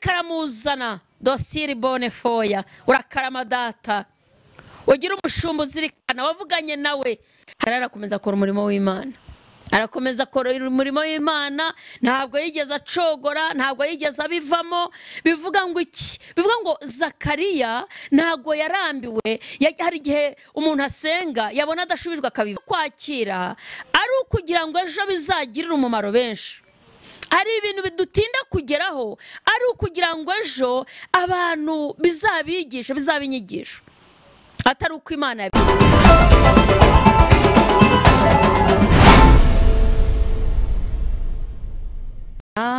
Marayika aramuzana dosiri bone foya urakarama data ugira umushumba uzirikana wavuganye nawe. Arakomeza akora umurimo w'Imana, arakomeza akora umurimo w'Imana, ntabwo yigeze acogora, ntabwo yigeze abivamo. Bivuga ngo iki? Bivuga ngo Zakariya ntabwo yarambiwe. Hari igihe umuntu asenga yabona adashubijwe akabiva. Kwakira ari ukugira ngo ejo bizagirire umumaro benshi. Hari ibintu bidutinda kugeraho ari ukugira ngo ejo abantu bizabigisha, bizabinyigisha, atari uko Imana.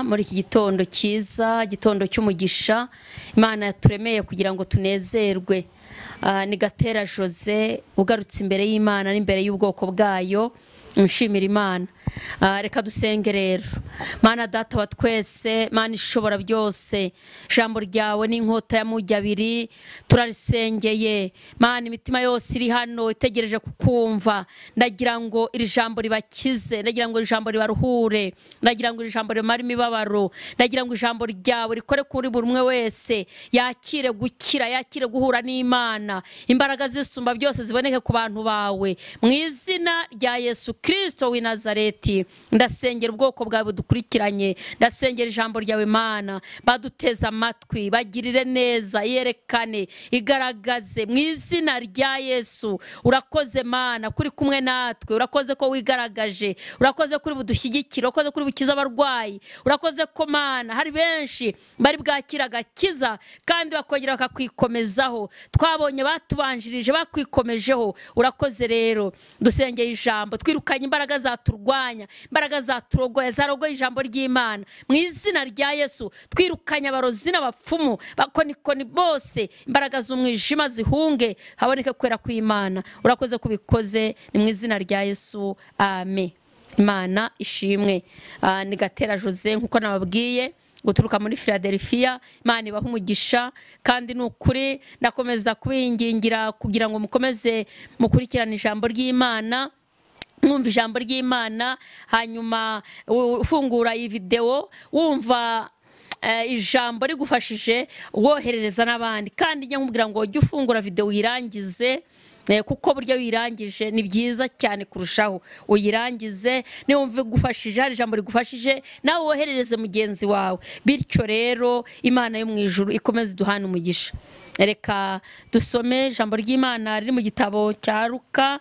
Muri iki gitondo cyiza, gitondo cy'umugisha Imana yaturemeye kugira ngo tunezerwe. Ni Gatera Jose ugarutse imbere y'Imana n'imbere y'ubwoko bwayo, nshimira Imana. Reka dusenge rero. Mana data wa twese, Mana ishobora byose, ijambo ryawe ni inkota ya mujyi abiri, turarisengeye. Mana imitima yose iri hano itegereje kukumva, ndagira ngo iri jambo ribakize, ndagira ngo iri jambo ribaruhure, ndagira ngo iri jambo rimare imibabaro, ndagira ngo ijambo ryawe rikore kuri buri umwe wese, yakire gukira, yakire guhura n'Imana, imbaraga zisumba byose ziboneke ku bantu bawe, mu izina rya Yesu Kristo w'i Nazareti. Ndasengera ubwoko bwawe budukurikiranye, ndasengera ijambo ryawe Mana, baduteza amatwi, bagirire neza, yerekane, igaragaze mu izina rya Yesu. Urakoze Mana kuri kumwe natwe, urakoze ko wigaragaje, urakoze kuri budushyigikira, urakoze kuri bukiza abarwayi, urakoze ko Mana hari benshi bari bwakira agakiza kandi bakongera bakakwikomezaho, twabonye batubanjirije bakwikomejeho. Urakoze rero, dusengeye ijambo, twirukanye imbaraga zaturwanya, imbaraga zaturogoye, zarogoye ijambo ry'Imana mu izina rya Yesu. Twirukanye abarozi n'abapfumu bakonikoni bose, imbaraga z'umwijima zihunge, haboneke kwera kw'Imana. Urakoze kubikoze, ni mu izina rya Yesu, amen. Imana ishimwe. Ni Gatera Jose nkuko nababwiye, guturuka muri Philadelphia. Imana ibahe umugisha, kandi nukuri ndakomeza kubingingira kugira ngo mukomeze mukurikirane ijambo ry'Imana, mwumva ijambo ry'Imana, hanyuma ufungura iyi video wumva ijambo rigufashije woherereza n'abandi. Kandi njya nkubwira ngo ujye ufungura video uyirangize, kuko buryo wirangije ni byiza cyane kurushaho. Uyirangize, niwumva igufashije, hari ijambo rigufashije, nawe woherereze mugenzi wawe. Bityo rero Imana yo mu ijuru ikomeze iduhane umugisha. Reka dusome ijambo ry'Imana riri mu gitabo cya Luka,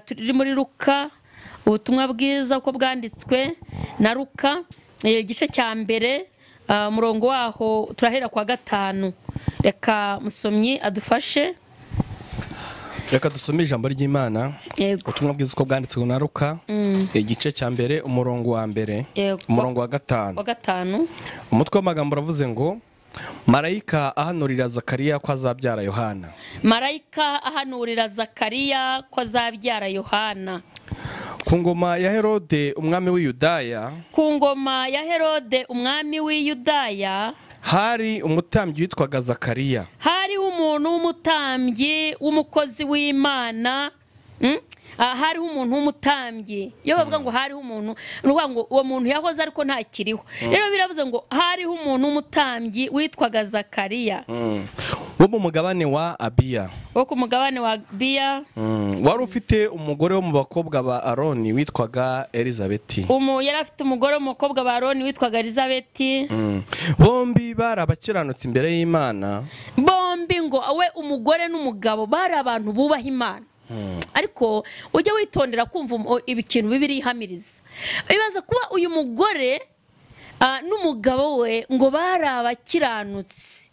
riri muri Luka, ubutumwa bwiza uko bwanditswe na Luka, igice cya mbere, umurongo waho turahera kwa 5. Reka musomyi adufashe. Reka dusome ijambo ry'Imana, ubutumwa bwiza uko bwanditswe na Luka, igice cya mbere, umurongo wa mbere, umurongo wa 5. Umutwe w'amagambo uravuze ngo Marayika ahanurira Zakariya ko azabyara Yohana. Marayika ahanurira Zakariya ko azabyara Yohana. Ku ngoma ya Herode umwami w'i Yudaya, ku ngoma ya Herode umwami w'i Yudaya, hari umutambyi witwaga Zakariya. Hari umuntu w'umutambyi w'umukozi w'Imana. Hariho umuntu w'umutambyi. Iyo bavuga ngo hariho umuntu, nuvuga ngo uwo muntu yahoze ariko ntakiriho. Rero biravuze ngo hariho umuntu w'umutambyi witwaga Zakariya, wo mu mugabane wa Abiya, wo ku mugabane wa Abiya. Wari ufite umugore wo mu bakobwa ba Aroni witwaga Elizabeti. Yari afite umugore wo mu bakobwa ba Aroni witwaga Elizabeti. Bombi bari abakiranutsi imbere y'Imana. Bombi ngo we umugore n'umugabo bari abantu bubaha Imana. Ariko ujye witondera kumva ikintu Bibiliya ihamiriza. Ibaza kuba uyu mugore n'umugabo we ngo bari abakiranutsi,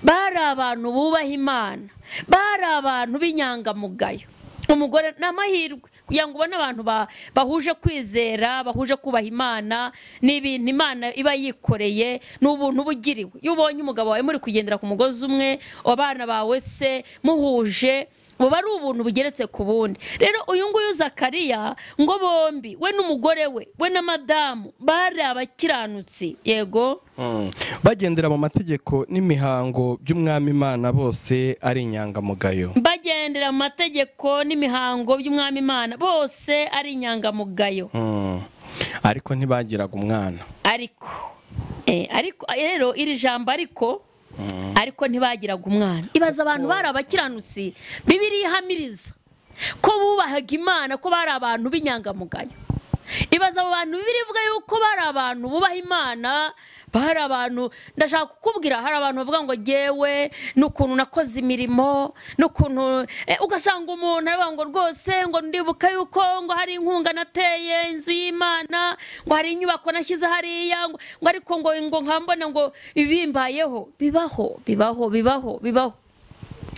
bari abantu bubaha Imana, bari abantu b'inyangamugayo. Umugore ni amahirwe kugira ngo ubone abantu bahuje kwizera, bahuje kubaha Imana, ni ibintu Imana iba yikoreye, ni ubuntu bugiriwe. Iyo ubonye umugabo wawe muri kugendera ku mugozi umwe, abana bawe se muhuje, buba ari ubuntu bugeretse ku bundi. Rero uyu nguyu Zakariya ngo bombi, we n'umugore we, we na madamu, bari abakiranutsi. Yego. Bagendera mu mategeko n'imihango by'umwami Imana, bose ari inyangamugayo. Bagendera mu mategeko n'imihango by'umwami Imana, bose ari inyangamugayo. Ariko ntibagiraga umwana. Ariko Ariko rero iri jambo ariko ntibagiraga umwana. Ibaza abantu bari abakiranutsi, Bibiliya ihamiriza ko bubahaga Imana, ko bari abantu b'inyangamugayo. Ibaza abo bantu, Bibiliya ivuga yuko bari abantu bubaha Imana, bari abantu. Ndashaka kukubwira, hari abantu bavuga ngo jyewe n'ukuntu nakoze imirimo, n'ukuntu ugasanga umuntu aravuga ngo rwose ngo ndibuka yuko ngo hari inkunga nateye inzu y'Imana, ngo hari inyubako nashyize hariya, ngo ariko ngo nkambona ngo ibimbayeho. Bibaho, bibaho, bibaho, bibaho,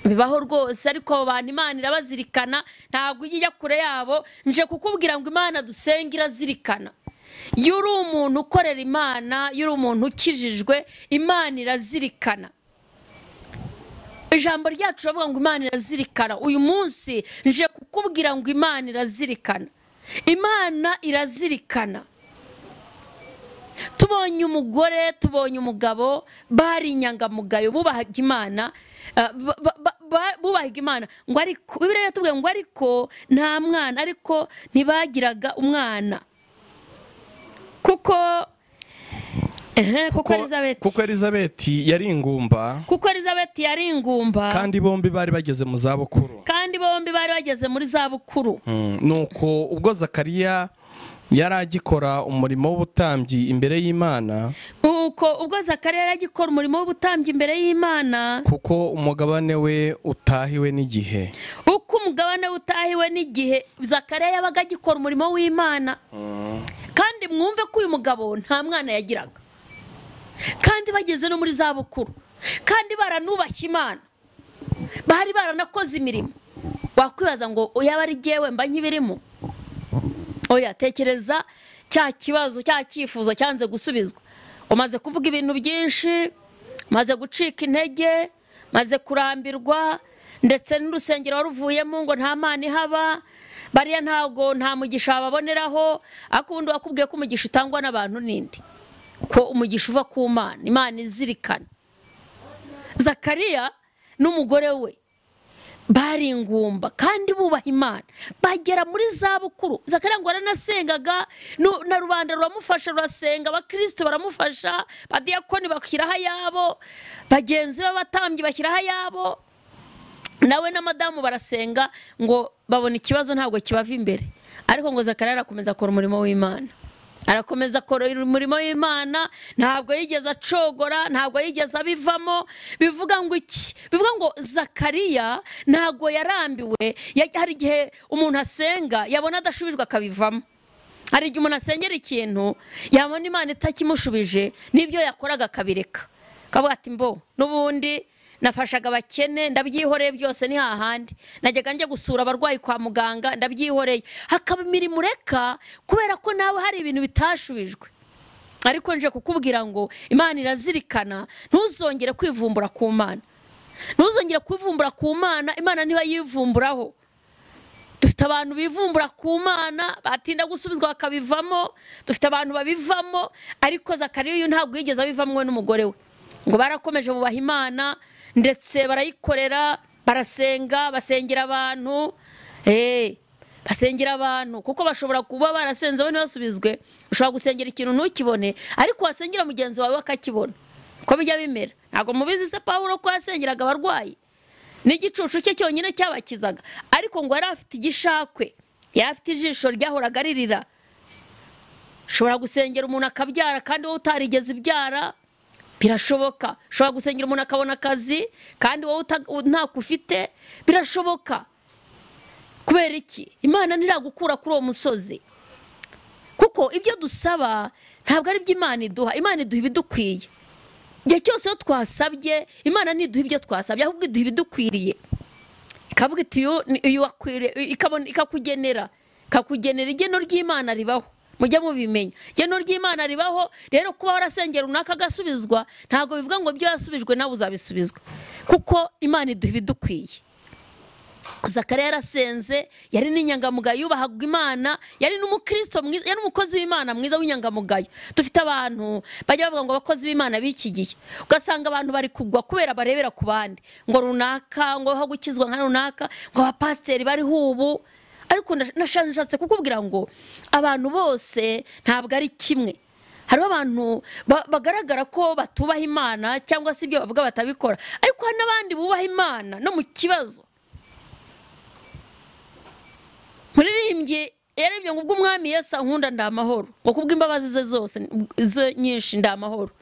bibaho rwose. Ariko abo bantu Imana irabazirikana, ntabwo ijya kure yabo. Nje kukubwira ngo Imana dusenga irazirikana. Iyo uri umuntu ukorera Imana, iyo uri umuntu ukijijwe, Imana irazirikana. Ijambo ryacu ravuga ngo Imana irazirikana. Uyu munsi nje kukubwira ngo Imana irazirikana. Imana irazirikana. Tubonye umugore, tubonye umugabo bari inyangamugayo, bubahaga Imana, bubahaga Imana. Ngo ariko Bibiliya yatubwiye ngo ariko nta mwana, ariko ntibagiraga umwana. Kuko Elizabeti yari ingumba, kuko Elizabeti yari ingumba, kandi bombi bari bageze mu zabukuru, kandi bombi bari bageze muri zabukuru. Nuko ubwo Zakariya yari agikora umurimo w'ubutambyi imbere y'Imana, uko ubwo Zakariya yari agikora umurimo w'ubutambyi imbere y'Imana, kuko umugabane we utahiwe n'igihe, uko umugabane utahiwe n'igihe, Zakariya yabaga agikora umurimo w'Imana. Kandi mwumve ko uyu mugabo nta mwana yagiraga, kandi bageze no muri zabukuru, kandi baranubashye Imana, bari baranakoze imirimo. Wakwibaza ngo yaba ari jyewe mba nkibirimo? Oya, tekereza cya kibazo, cya cyifuzo cyanze gusubizwa. Umaze kuvuga ibintu byinshi, maze gucika intege, maze kurambirwa, ndetse n'urusengero waruvuyemo ngo nta Mana ihaba, bariya ntago nta mugisha baboneraho. Ariko ubundi wakubwiye ko umugisha utangwa n'abantu ninde? Ko umugisha uva ku Mana, Imana izirikana. Zakariya n'umugore we bari ingumba kandi bubaha Imana, bagera muri zabukuru. Zakariya ngo aranasengaga, na rubanda ruramufasha rurasenga, abakristo baramufasha, badiyakoni bashyiraho ayabo, bagenzi b'abatambyi bashyiraho ayabo, nawe na madamu barasenga ngo babona ikibazo ntabwo kibava imbere. Ariko ngo Zakariya arakomeza akora umurimo w'Imana, arakomeza akora umurimo w'Imana, ntabwo yigeze acogora, ntabwo yigeze abivamo. Bivuga ngo iki? Bivuga ngo Zakariya ntabwo yarambiwe. Hari igihe umuntu asenga yabona adashubijwe akabivamo. Hari igihe umuntu asengera ikintu yabona Imana itakimushubije, n'ibyo yakoraga akabireka, akavuga ati mbo n'ubundi nafashaga abakene ndabyihoreye byose ni hahandi, najyaga njya gusura abarwayi kwa muganga ndabyihoreye. Hakaba imirimo ureka kubera ko nawe hari ibintu bitashubijwe. Ariko nje kukubwira ngo Imana irazirikana, ntuzongere kwivumbura ku Mana, ntuzongere kwivumbura ku Mana. Imana niba yivumburaho. Dufite abantu bivumbura ku Mana batinda gusubizwa bakabivamo, dufite abantu babivamo. Ariko Zakariya uyu ntabwo yigeze abivamo n'umugore we, ngo barakomeje bubaha Imana, ndetse barayikorera, barasenga, basengera abantu, basengera abantu, kuko bashobora kuba barasenze bo ntibasubizwe. Ushobora gusengera ikintu ntukibone, ariko wasengera mugenzi wawe akakibona. Ko bijya bimera. Ntabwo mubizi se Pawulo ko yasengeraga abarwayi, n'igicucu cye cyonyine cyabakizaga, ariko ngo yari afite igishakwe, yari afite ijisho ryahoraga ririra. Ushobora gusengera umuntu akabyara kandi wowe utarigeze ibyara, birashoboka. Ushobora gusengera umuntu akabona akazi kandi wowe ntako ufite, birashoboka. Kubera iki? Imana ntiragukura kuri uwo musozi, kuko ibyo dusaba ntabwo ari byo Imana iduha. Imana iduha ibidukwiye. Igihe cyose iyo twasabye, Imana ntiduha ibyo twasabye, ahubwo iduha ibidukwiriye. Ikavuga iti uyu wakwiriye, ikakugenera, ikakugenera. Igeno ry'Imana ribaho, mujya mubimenya. Igeno ry'Imana ribaho. Rero kuba warasengera runaka agasubizwa, ntabwo bivuga ngo ibyo yasubijwe nawe uzabisubizwa, kuko Imana iduha ibidukwiye. Zakariya yarasenze, yari n'inyangamugayo, yubahaga Imana, yari n'umukristo mwiza, yari n'umukozi w'Imana mwiza w'inyangamugayo. Dufite abantu bajya bavuga ngo abakozi b'Imana b'iki gihe, ugasanga abantu bari kugwa kubera barebera ku bandi, ngo runaka, ngo aho gukizwa nka runaka, ngo abapasiteri bariho ubu. Ariko nashatse kukubwira ngo abantu bose ntabwo ari kimwe. Hari abantu bagaragara ko batubaha Imana cyangwa se ibyo bavuga batabikora, ariko hari n'abandi bubaha Imana no mu kibazo. Muririmbyi yarebye ngo ubwo umwami Yesu ankunda ndamahoro, ngo kubw'imbabazi ze zose nyinshi ndamahoro,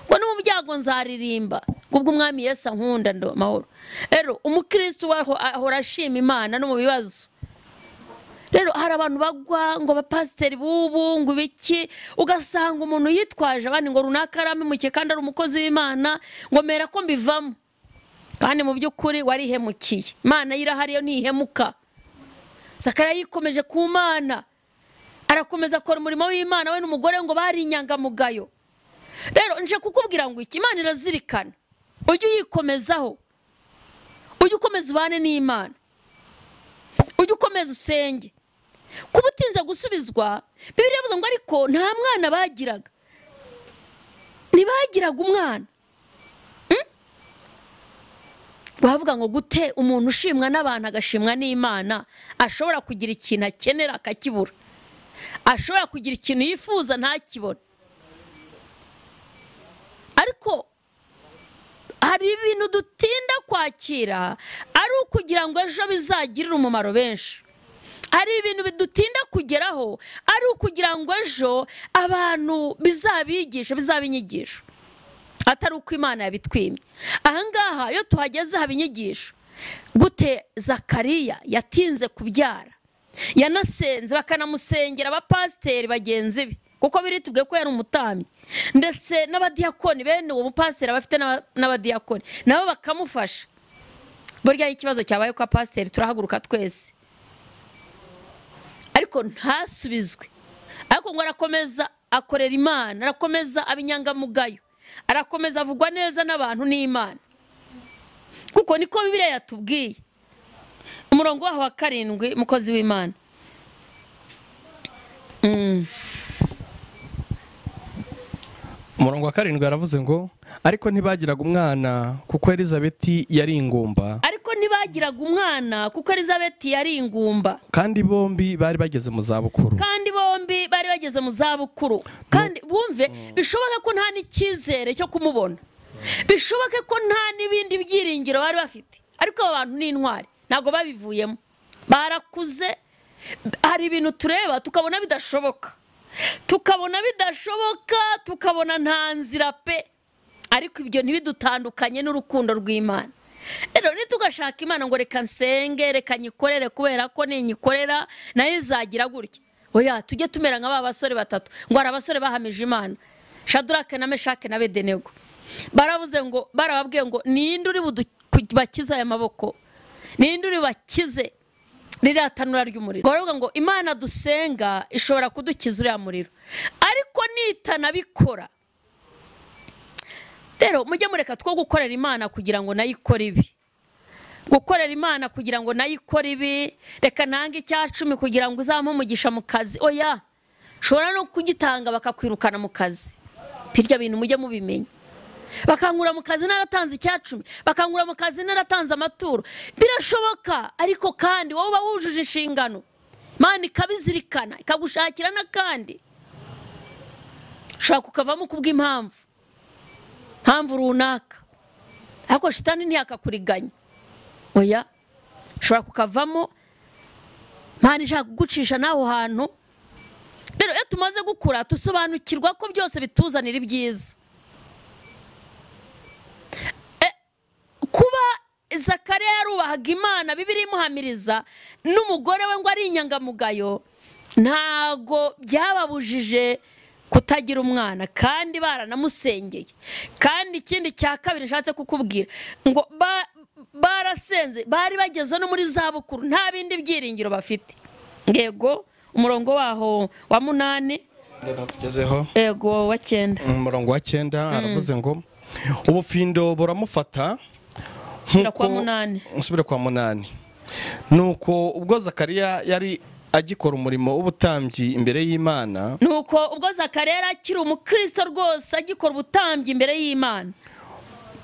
ngo no mu byago nzaririmba ngo ubwo umwami Yesu ankunda ndamahoro. Rero umukristo ahora ashima Imana no mu bibazo. Rero hari abantu bagwa ngo abapasiteri bubu ngo ibiki, ugasanga umuntu yitwaje abandi ngo runaka arampemukiye kandi ari umukozi w'Imana, ngo mera ko mbivamo, kandi mu by'ukuri warihemukiye. Imana irahari yo ntihemuka. Zakariya yikomeje ku Mana, arakomeza akora umurimo w'Imana we n'umugore ngo bari inyangamugayo. Rero nje kukubwira ngo iki, Imana irazirikana, ujye uyikomezaho, ujye ukomeza ubane n'Imana, ujye ukomeza usenge. Kuba utinze gusubizwa, Bibiliya ivuga ngo ariko nta mwana bagiraga, ntibagiraga umwana. Bavuga ngo gute umuntu ushimwa n'abantu agashimwa n'Imana ashobora kugira ikintu akenera akakibura, ashobora kugira ikintu yifuza ntakibone. Ariko hari ibintu dutinda kwakira ari ukugira ngo ejo bizagirire umumaro benshi. Hari ibintu bidutinda kugeraho ari ukugira ngo ejo abantu bizabigisha, bizabinyigisha, atari uko Imana yabitwimye. Ahangaha iyo tuhageze haba inyigisho. Gute Zakariya yatinze kubyara, yanasenze bakanamusengera abapasiteri bagenzi be, kuko biritubwiye ko yari umutambyi, ndetse n'abadiyakoni bene uwo mupasiteri abafite n'abadiyakoni nabo bakamufasha. Burya ikibazo cyabaye kwa pasiteri turahaguruka twese, ariko ntasubizwe. Ariko ngo arakomeza akorera Imana, arakomeza abinyangamugayo, arakomeza avugwa neza n'abantu n'Imana, kuko niko Bibiliya yatubwiye. Umurongo waho wa 7, mukozi w'Imana. Umurongo wa 7 aravuze ngo ariko ntibagiraga umwana kuko Elizabeti yari ingumba. Ariko ntibagiraga umwana kuko Elizabeti yari ingumba. Kandi bombi bari bageze mu zabukuru. Kandi bombi bari bageze mu zabukuru. Kandi bumve bishoboka ko nta n'icyizere cyo kumubona, bishoboke ko nta n'ibindi byiringiro bari bafite. Ariko abo bantu ni intwari, ntabwo babivuyemo, barakuze. Hari ibintu tureba tukabona bidashoboka, tukabona bidashoboka, tukabona nta nzira pe, ariko ibyo ntibidutandukanye n'urukundo rw'Imana. Rero nitugashaka Imana ngo reka nsenge, reka nyikorere kubera ko ninyikorera nayo izagira gutya. Oya, tujye tumera nka ba basore batatu ngo hari abasore bahamije Imana, Shadrake na Meshake na Abedenego. Baravuze ngo, barababwiye ngo ninde uri bubakize aya maboko, ninde uri bakize ririya tanura ry'umuriro. Baravuga ngo Imana dusenga ishobora kudukiza uriya muriro, ariko nitanabikora. Rero mujye mureka two gukorera Imana kugira ngo nayo ikore ibi, gukorera Imana kugira ngo nayo ikore ibi, reka nange icya 10 kugira ngo uzampe umugisha mu kazi. Oya, ushobora no kugitanga bakakwirukana mu kazi. Birya bintu mujye mubimenya. Bakankura mu kazi naratanze icya 10, bakankura mu kazi naratanze amaturo. Birashoboka, ariko kandi wowe uba wujuje inshingano, Imana ikabizirikana, ikagushakira n'akandi. Ushobora kukavamo kubw'impamvu runaka, ariko shitani ntiyakakuriganya. Oya, ushobora kukavamo, Imana ishaka kugucisha n'aho hantu. Rero iyo tumaze gukura tusobanukirwa ko byose bituzanira ibyiza. Kuba Zakariya yarubahaga Imana, Bibiliya imuhamiriza n'umugore we ngo ari inyangamugayo, ntago byababujije kutagira umwana, kandi baranamusengeye. Kandi ikindi cya kabiri nshatse kukubwira ngo barasenze, bari bageze no muri zabukuru, nta bindi byiringiro bafite. Yego, umurongo waho wa 8 Yego, wa 9. Umurongo wa 9 aravuze ngo ubufindo buramufata nsubira kwa 8. Nuko ubwo Zakariya yari agikora umurimo w'ubutambyi imbere y'Imana, nuko ubwo Zakariya yari akiri umukristo rwose agikora ubutambyi imbere y'Imana,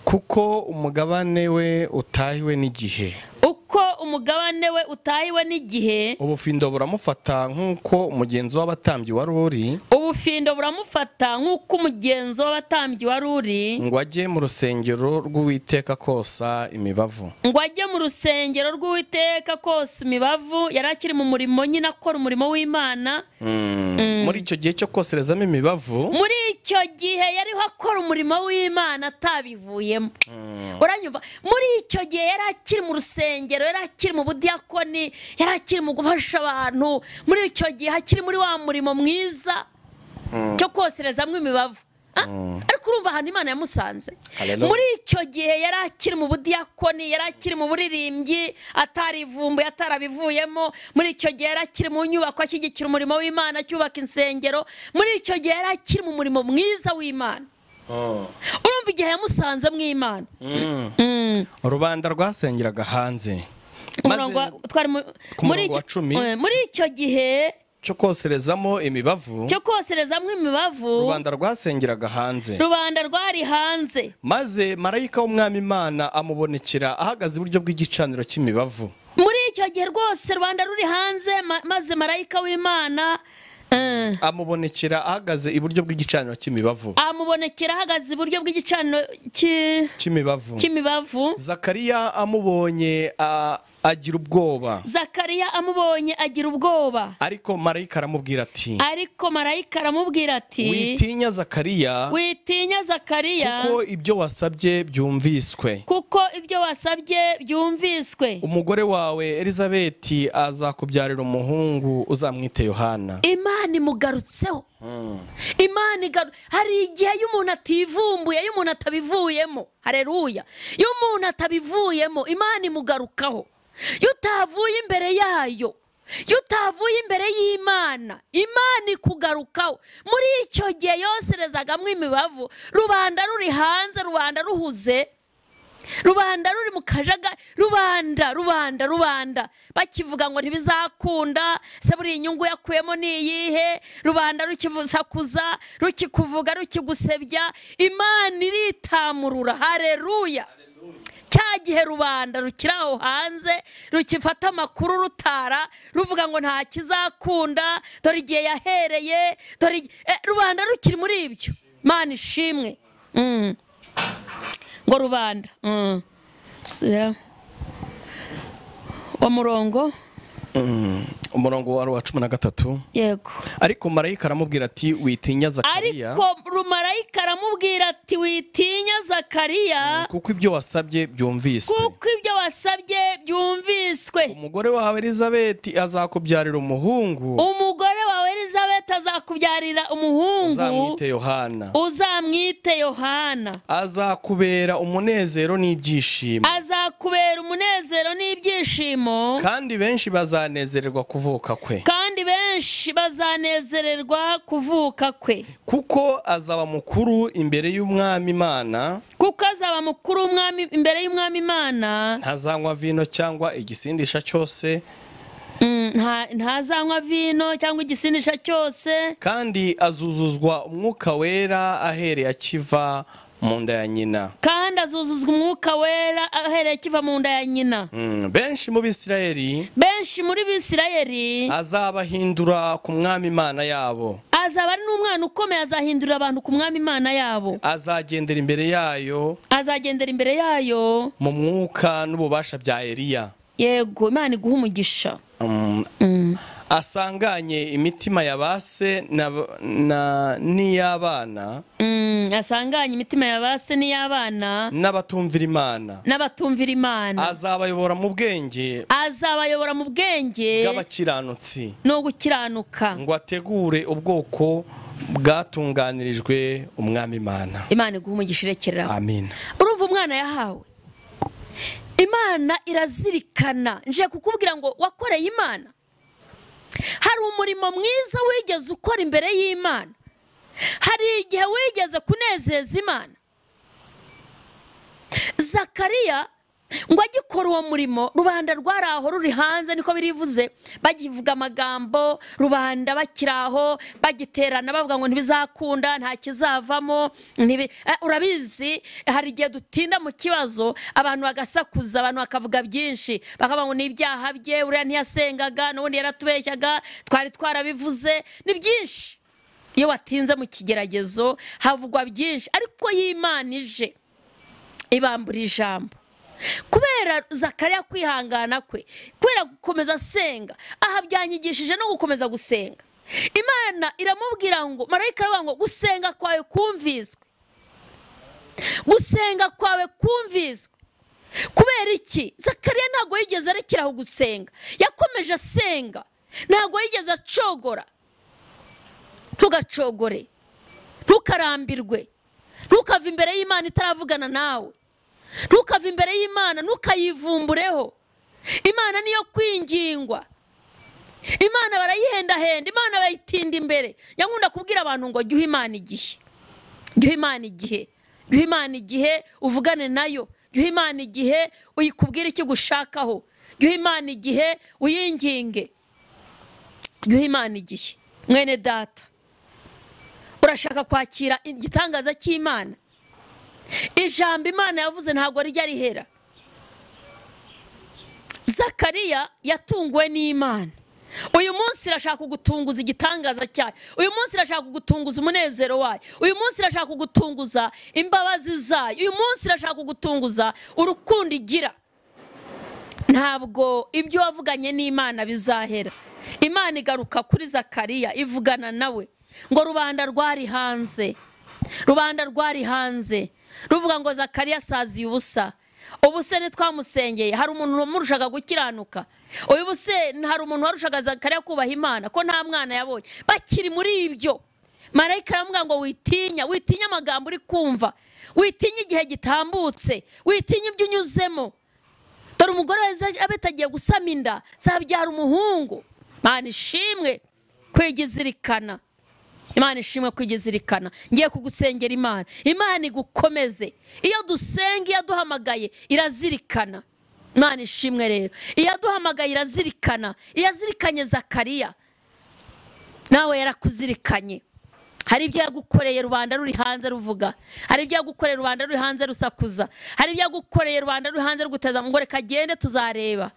kuko umugabane we utahiwe n'igihe, uko umugabane we utahiwe n'igihe, ubufindo buramufata nk'uko umugenzi w'abatambyi wari uri, Ubufindo buramufata nk'uko umugenzo w'abatambyi wari uri, ngo ajye mu rusengero rw'Uwiteka kosa imibavu. Ngo ajye mu rusengero rw'Uwiteka kosa imibavu. Yari akiri mu murimo nyine, akora umurimo w'Imana. Muri icyo gihe cyo koserezamo imibavu, muri icyo gihe yariho akora umurimo w'Imana atabivuyemo. Uranyumva? Muri icyo gihe yari akiri mu rusengero, yari akiri mu budiyakoni, yari akiri mu gufasha abantu. Muri icyo gihe akiri muri wa murimo mwiza cyo koserezamo imibavu. Ariko urumva ahantu Imana yamusanze. Muri icyo gihe yari akiri mu budiyakoni, yari akiri mu buririmbyi, atarivumbuye, atarabivuyemo. Muri icyo gihe yari akiri mu nyubako ashyigikira umurimo w'Imana, acyubaka insengero. Muri icyo gihe yari akiri mu murimo mwiza w'Imana. Urumva igihe yamusanze mu Imana. Rubanda rwasengeraga hanze. Muri icyo gihe cyo koserezamo imibavu, rubanda rwasengeraga hanze. Rubanda rwari hanze. Maze marayika w'Umwami Imana amubonekera ahagaze iburyo bw'igicaniro cy'imibavu. Muri icyo gihe rwose rubanda ruri hanze, maze marayika w'Imana amubonekera ahagaze iburyo bw'igicaniro cy'imibavu. Amubonekera ahagaze iburyo bw'igicaniro cy'imibavu. Zakariya amubonye agira ubwoba. Zakariya amubonye agira ubwoba. Ariko marayika aramubwira ati, witinya Zakariya, witinya Zakariya, kuko ibyo wasabye byumviswe. Umugore wawe Elizabeti azakubyarira umuhungu uzamwite Yohana. Imana imugarutseho. Imana hari igihe iyo umuntu ativumbuye, iyo umuntu atabivuyemo, haleluya, iyo umuntu atabivuyemo Imana imugarukaho. Iyo utavuye imbere yayo, iyo utavuye imbere y'Imana, Imana ikugarukaho. Muri icyo gihe yoserezagamo imibavu, rubanda ruri hanze, rubanda ruhuze, rubanda ruri mu kajagari, rubanda bakivuga ngo ntibizakunda, se buri inyungu yakuyemo ni iyihe? Rubanda rukivusakuza, rukikuvuga, rukigusebya. Imana iritamurura. Haleluya. Cya gihe rubanda rukiri aho hanze, rukifata amakuru rutara, ruvuga ngo nta kizakunda, dore igihe yahereye, dore rubanda rukiri muri ibyo. Imana ishimwe. Ngo rubanda umurongo umurongo wa 13. Yego. Ariko marayika aramubwira ati witinya Zakariya. Ariko marayika aramubwira ati witinya Zakariya, kuko ibyo wasabye byumviswe. Kuko ibyo wasabye byumviswe. Umugore wawe Elizabeti azakubyarira umuhungu. Umugore wawe Elizabeti azakubyarira umuhungu. Uzamwite Yohana. Uzamwite Yohana. Azakubera umunezero n'ibyishimo. Azakubera umunezero n'ibyishimo. Kandi benshi bazanezererwa kuvuka kwe. Kandi benshi bazanezererwa kuvuka kwe. Kuko azaba mukuru imbere y'Umwami Imana. Kuko azaba mukuru umwami imbere y'Umwami Imana. Ntazanywa vino cyangwa igisindisha cyose. Ntazanywa vino cyangwa igisindisha cyose. Kandi azuzuzwa umwuka wera ahereye akiva mu nda ya nyina. Kandi azuzuzwa umwuka wera ahereye akiva mu nda ya nyina. Benshi mu Bisirayeli. Benshi muri Bisirayeli azabahindura ku Mwami Imana yabo. Azaba ari n'umwana ukomeye, azahindura abantu ku Mwami Imana yabo. Azagendera imbere yayo. Azagendera imbere yayo mu mwuka n'ububasha bya Eliya. Yego, Imana iguha umugisha. Asanganye imitima ya base na n'iy'abana. Asanganye imitima ya base n'iy'abana n'abatumvira Imana. N'abatumvira Imana. Azabayobora mu bwenge. Azabayobora mu bwenge bw'abakiranutsi no gukiranuka, ngo ategure ubwoko bwatunganirijwe Umwami Imana. Imana iguha umugisha irekerera. Amen. Urumva umwana yahawe Imana irazirikana. Nje kukubwira ngo wakoreye Imana. Hari umurimo mwiza wigeze ukora imbere y'Imana. Hari igihe wigeze kunezeza Imana. Zakariya ngo agikora uwo murimo, rubanda rwari aho ruri hanze, niko birivuze, bagivuga amagambo, rubanda bakiraho bagiterana bavuga ngo ntibizakunda, nta kizavamo. Urabizi hari igihe dutinda mu kibazo, abantu bagasakuza, abantu bakavuga byinshi, bakavuga ngo n'ibyaha bye, uriya ntiyasengaga, n'ubundi yaratubeshyaga, twari twarabivuze, ni byinshi. Iyo watinze mu kigeragezo havugwa byinshi, ariko y'Imana ije ibambura ijambo. Kubera Zakariya kwihangana kwe, kubera gukomeza asenga, aha byanyigishije no gukomeza gusenga. Imana iramubwira ngo, marayika aravuga ngo gusenga kwawe kumviswe. Gusenga kwawe kumviswe. Kubera iki? Zakariya ntabwo yigeze arekeraho gusenga, yakomeje asenga, ntabwo yigeze acogora. Ntugacogore, ntukarambirwe, ntukave imbere y'Imana itaravugana nawe, ntukave imbere y'Imana, ntukayivumbureho. Imana niyo kwingingwa, Imana barayihendahenda, Imana bayitinda imbere. Yankunda kubwira abantu ngo jya uha Imana igihe, jya uha Imana igihe, jya uha Imana igihe uvugane nayo, jya uha Imana igihe uyikubwire icyo gushakaho, jya uha Imana igihe uyinginge, jya uha Imana igihe. Mwene data, urashaka kwakira igitangaza cy'Imana? Ijambo Imana yavuze ntabwo rijya rihera. Zakariya yatunguwe n'Imana. Uyu munsi irashaka kugutunguza igitangaza cyayo, uyu munsi irashaka kugutunguza umunezero wayo, uyu munsi irashaka kugutunguza imbabazi zayo, uyu munsi irashaka kugutunguza urukundo igira. Ntabwo ibyo wavuganye n'Imana bizahera. Imana igaruka kuri Zakariya ivugana nawe ngo rubanda rwari hanze, rubanda rwari hanze ruvuga ngo Zakariya asaziye ubusa, ubuse ntitwamusengeye, hari umuntu wamurushaga gukiranuka, uyu buse hari umuntu warushaga Zakariya kubaha Imana ko nta mwana yabonye. Bakiri muri ibyo, marayika aramubwira ngo witinya, witinya amagambo uri kumva, witinya igihe gitambutse, witinya ibyo unyuzemo. Dore umugore abetagiye gusama inda, zabyara umuhungu. Imana ishimwe kwigizirikana, Imana ishimwe kwigizirikana. Ngiye kugusengera Imana, Imana igukomeze. Iyo dusenga, iyo duhamagaye irazirikana. Imana ishimwe rero, iyo duhamagaye irazirikana. Iyazirikanye Zakariya, nawe yarakuzirikanye. Hari ibyo yagukoreye rubanda ruri hanze ruvuga, hari ibyo yagukoreye rubanda ruri hanze rusakuza, hari ibyo yagukoreye rubanda ruri hanze ruguteza ngo reka agende tuzareba.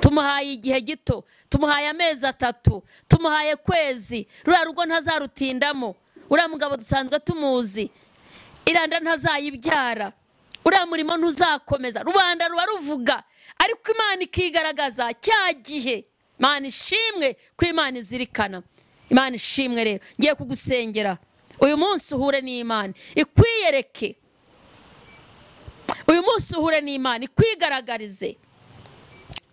Tumuhaye igihe gito, tumuhaye amezi 3, tumuhaye kwezi, ruriya rugo ntazarutindamo, uriya mugabo dusanzwe tumuzi, iranda ntazayibyara, uriya murimo ntuzakomeza. Rubanda ruba ruvuga, ariko Imana ikigaragaza cya gihe. Imana ishimwe ko Imana izirikana. Imana ishimwe rero, ngiye kugusengera uyu munsi uhure n'Imana ikwiyereke, uyu munsi uhure n'Imana ikwigaragarize.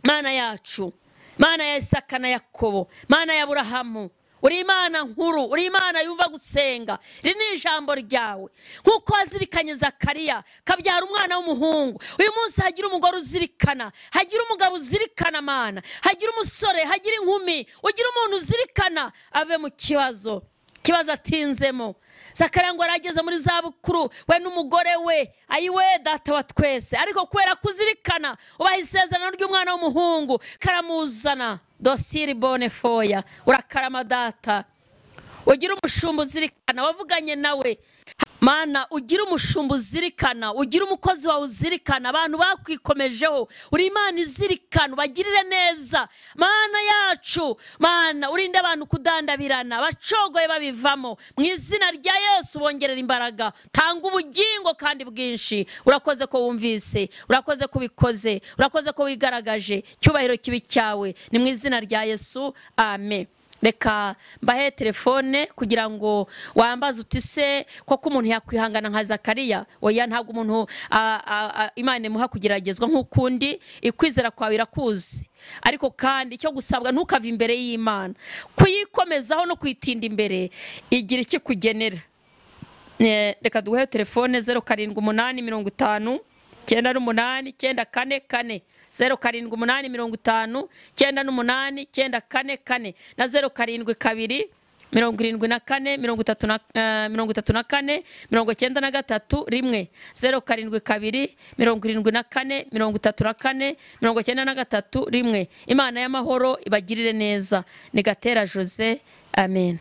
Mana yacu, Mana ya Isaka na Yakobo, Mana ya Aburahamu, uri Imana nkuru, uri Imana yumva gusenga. Iri ni ijambo ryawe. Nkuko wazirikanye Zakariya kabyara umwana w'umuhungu, uyu munsi hagira umugore uzirikana, hagira umugabo uzirikana Mana, hagira umusore, hagira inkumi, ugira umuntu uzirikana ave mu kibazo, kibazo atinzemo. Zakariya ngo arageze muri zabukuru, we n'umugore we, ayiwe data wa twese, ariko kubera kuzirikana ubaha isezerano ry'umwana w'umuhungu, karamuzana dosiri bone foya. Urakarama data, ugira umushumba uzirikana wavuganye nawe. Mana, ugira umushumba uzirikana, ugira umukozi wawe uzirikana, abantu bakwikomejeho, uri Imana izirikana, ubagirire neza. Mana yacu, Mana urinde abantu kudandabirana, bacogoye babivamo, mu izina rya Yesu bongerera imbaraga, tanga ubugingo kandi bwinshi. Urakoze ko wumvise, urakoze ko ubikoze, urakoze ko wigaragaje. Cyubahiro kibi cyawe ni mu izina rya Yesu, amen. Reka mbahe telefone kugira ngo wambaze uti se koko umuntu yakwihangana nka Zakariya? Oya, ntabwo umuntu Imana imuha kugeragezwa nk'ukundi, ikwizera kwawe irakuzi. Ariko kandi icyo gusabwa, ntukave imbere y'Imana, kuyikomezaho no kuyitinda imbere, igira iki kugenera. Reka duhe telefone 078 50 98 944, 0 7 8 50 98 9 4 na 0 7 2 74 34 93 1, 0 7 2 74 34 93 1. Imana y'amahoro ibagirire neza. Ni Gatera Jose, amen.